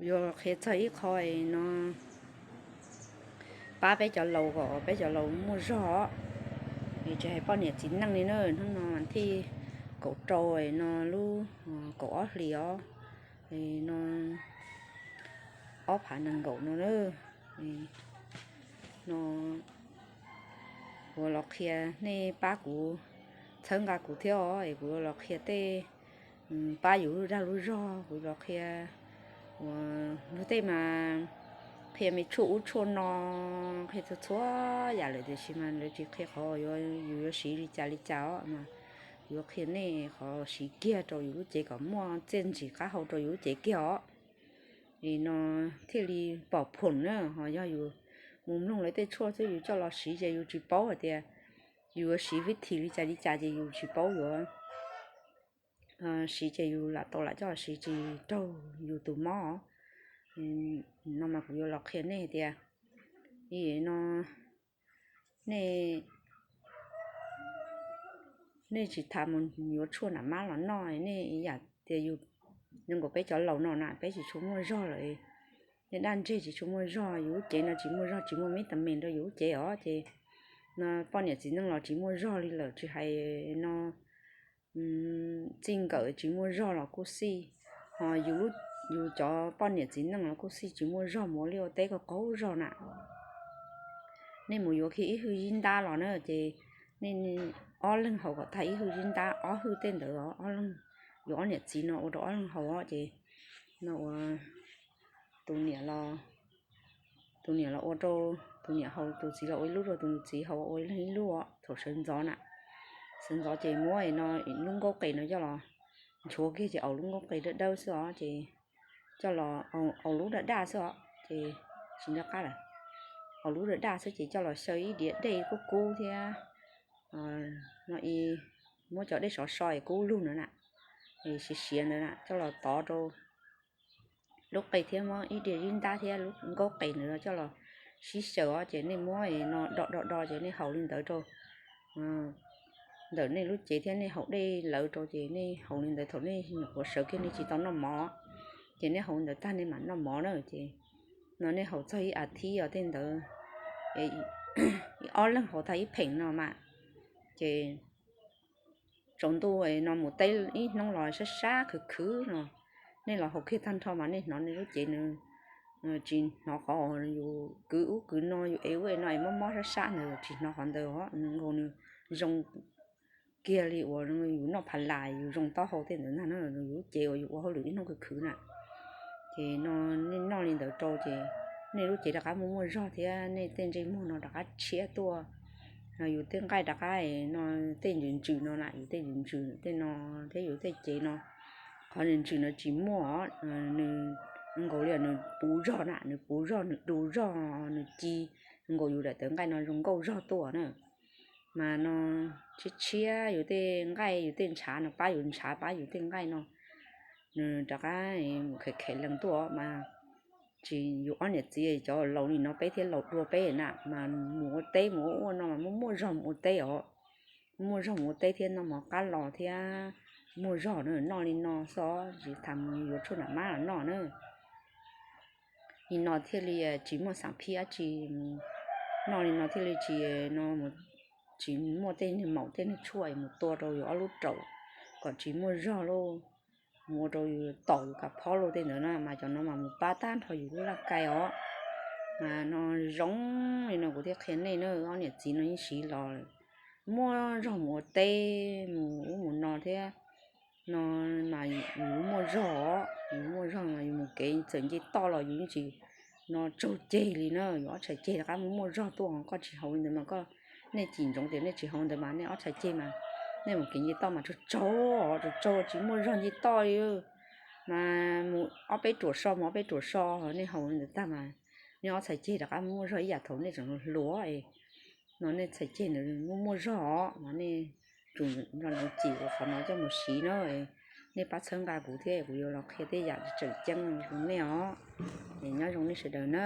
Yuav qhia txog ib qho no, pab peb cov laus kom peb cov laus muaj zog. Tsis hais poj niam txiv neej li na, hnub no thij kaum rau no lub kaum ob hlis os, no ob phav nees nkaum no na, no kuv los qhia, nej pab kuv txhawb nqa kuv thiab os, es kuv los qhia tej, pab yus lub dag lub zog, kuv los qhia ua luag tej mas qhia me tshuaj ub tshuaj no, qhia txhua txhua yam lawm tiam sis mas lawv tsis qhia qhov yus yuav siv li cas li cas os. Mas yuav qhia nej qhov siv kiag rau yus lub cev kom muaj txiaj ntsig qab hau rau yus lub cev kiag os. Es no thiaj li pom phoom na, ho yog yus mus mloog lawv tej tshuaj xwb yus coj los siv ces yus tsis paub hais tias yus yuav siv vib thim li cas li cas ces yus tsis paub yuav siv ces yus lam tau lam coj los siv tsis raug yus tus mob. No mas kuv yuav los qhia nej hais tias, no nej, nej tsis tas mus yuav tshuaj nam mab los noj, nej yam tias yus, nkaus peb cov laus no na peb tsis tshua muaj zog lawm, nej daj ntseg tsis tshua muaj zog, yus lub cev no tsis muaj zog tsis muaj vitamin rau yus lub cev os ces no poj niam txiv neej los tsis muaj zog li lawm, tsis hais no txij nkawm tsis muaj zog los kuj xij, ho yus cov poj niam txiv neej los kuj xij tsis muaj zog, mus ua liaj ua teb qaug qaug zog na. Nej mus yuav kiag ib hwj zib ntab los na ces nej ob leeg haus kom tag ib hwj zib ntab, ob hwj tej ntawd ob leeg, yus ob niam txiv no ua rau ob leeg haus os ces no ua tus niam los, tus niam los ua rau, tus niam haus, tus txiv los ua ib lub rau, tus txiv haus ua ib leeg ib lub os. Thaum sawv ntxov na, sawv ntxov ces muab no lub nkaub qe no coj los nchuav kiag ces aus lub nkaub qe dawb dawb xwb os ces coj los, aus lub daj daj xwb os ces tsis nco qab lawm, aus lub daj daj xwb ces coj los xyaw ib diav dej kub kub thiab no, muab cov dej sov so es kub lug ntawd na, siav siav ntawd na coj los tov rau lub qe thiab muab ib diav zib ntab thiab lub nkaub qe ntawd coj los sib xyaw os ces nej muab no do do do ces nej haus li ntawd rau ntawm nej lub cev thiab nej haus dej lawv rau ces nej haus li ntawd thaum nej nyuam qhuav sawv kiag nej tsis tau noj mov, ces nej haus li ntawd tag nej mam noj mov na ces no nej haus txog ib as thiv os tej ntawd, ob leeg haus tag ib pheem no mas ces tsaus ntuj no mus teb ib hnub los sab sab khwv khwv no, nej los haus kiag tag nrho mas nej hnov nej lub cev nws tsis hnov qhov yus kwv ub kwv no yus ev ub ev no es mob mob sab sab ntawd tsis hnov qhov ntawd os, nws nkaus nws zoo kiag li uas yus noj pha las yus zoo taub hau tej ntawd ntag na, yus lub cev uas yus ua hauj lwm ib hnub khwv khwv na. Ces no nej noj li ntawd rau ces nej lub cev rov qab muaj muaj zog thiab nej tej ntsej muag no rov qab tshiab tuaj. Yus tej nqaij rov qab no, tej ntsws ntsws no na, yus tej ntsws ntsws tej no thiab yus tej cev no, qhov ntsws ntsws no tsis muaj, nws nkaus li nws puv zog na, nws puv zog nws du zog nws ci, nkaus yus daim tawv nqaij no zoo nkauj zog tuaj na. Mas no tshiab tshiab yus tej nqaij yus tej ntshav no pab yus ntshav pab yus tej nqaij no, nws rov qab mus khem khem lees tuaj mas tsis, yus ob niam txiv cov laus li no peb thiab laus dua peb na mas mus ua teb mus ua ua no mas muaj muaj zog mus ua teb os, muaj zog mus ua teb thiab noj mov qab los thiab muaj zog na, noj li no xwb tsis tas mus yuav tshuaj nam mab los noj na. Li no thiaj li tsis muaj xav phiab tsis, noj li no thiaj li tsis, no tsis muaj tej niag maum tej niag tshuaj mus tua rau yus ob lub raum kom tsis muaj zog lauj, mus ua rau yus tom yus kav phob lauj tej ntawd na mas cov no mas mus pab tag nrho yus lub laj kai os. Mas no zoo li no kuv thiaj qhia nej na, ob niam txiv no yeej siv los muaj zog mus ua teb mus ub mus no thiab. No mas yus muaj zog os, yus muaj zog mas yus mus kev txawm nce toj los yus yeej tsis no tsaug ceg li na, yus ob txhais ceg rov qab muaj muaj zog tuaj, koj tsis haus li ntawd mas koj, nej cim ntsoov tias nej tsis haus ntawd mas nej ob txhais ceg mas nej mus kev nce toj mas tsaug tsaug, tsaug tsaug tsis muaj zog nce toj li. Mas mus ob peb ruam so mus ob peb ruam so, nej haus li ntawd tag mas nej ob txhais ceg rov qab muaj zog ib yam thaum nej tseem hluas. No nej txhais ceg ntawd muaj muaj zog os, mas nej tsum nco ntsoov cim qhov no coj mus siv na. Nej pab txhawb nqa kuv thiab kuv yuav los qhia tej yam tseem ceeb rau nej os. Nyob zoo nej sawv daws na.